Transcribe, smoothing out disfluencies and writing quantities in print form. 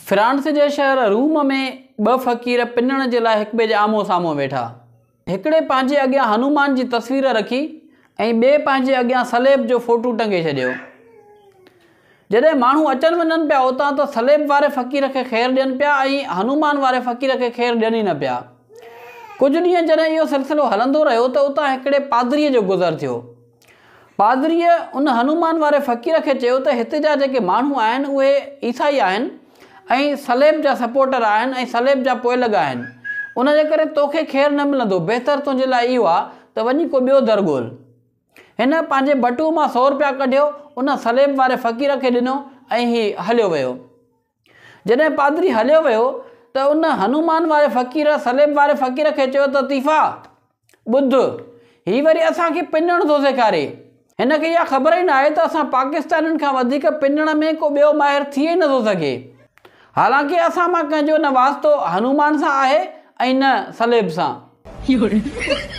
France جي شهر room ۾ ٻه فقير پنڻ جي لاء هڪٻئي جي آمهون سامهون ويٺا. هڪڙي پنهنجي اڳيان هنومان جي تصوير رکي ۽ ٻئي پنهنجي اڳيان صليب جو فوٽو ٽنگي ڇڏيو. جڏهن ماڻهو اچن وڃن پيا اتان ته صليب واري فقير کي خير ڏين پيا ۽ هنومان واري فقير کي خير ڏين ئي نه پيا. ڪجهه ڏينهن جڏهن اهو سلسلو هلندو رهيو ته اتان هڪڙي پادريء جو گذر ٿيو. پادريء ان هنومان واري فقير کي چيو ته هتي جا جيڪي ماڻهو آهن اهي عيسائي آهن ۽ صليب جا سپورٽر آهن ۽ صليب جا پوئلڳ آهن ان جي ڪري توکي خير نه ملندو بهتر تنهنجي لاء اهو آ ته وڃي ڪو ٻيو در ڳول. هن پنهنجي بٽوء مان سو رپيا ڪڍيو ان صليب واري فقير کي ڏنو ۽ هي هليو ويو. جڏهن پادري هليو ويو ته ان هنومان واري فقير صليب واري فقير کي چيو ته طيفا! ٻڌ! هي وري اسان کي پنڻ ٿو سيکاري. هن کي اها خبر ئي ناهي ته اسان پاڪستانين کان وڌيڪ پنڻ ۾ ڪو ٻيو ماهر ٿي ئي نٿو سگهي. حالانڪه اسان مان ڪنهن جو نه واسطو هنومان سان آهي ۽ نه صليب سان.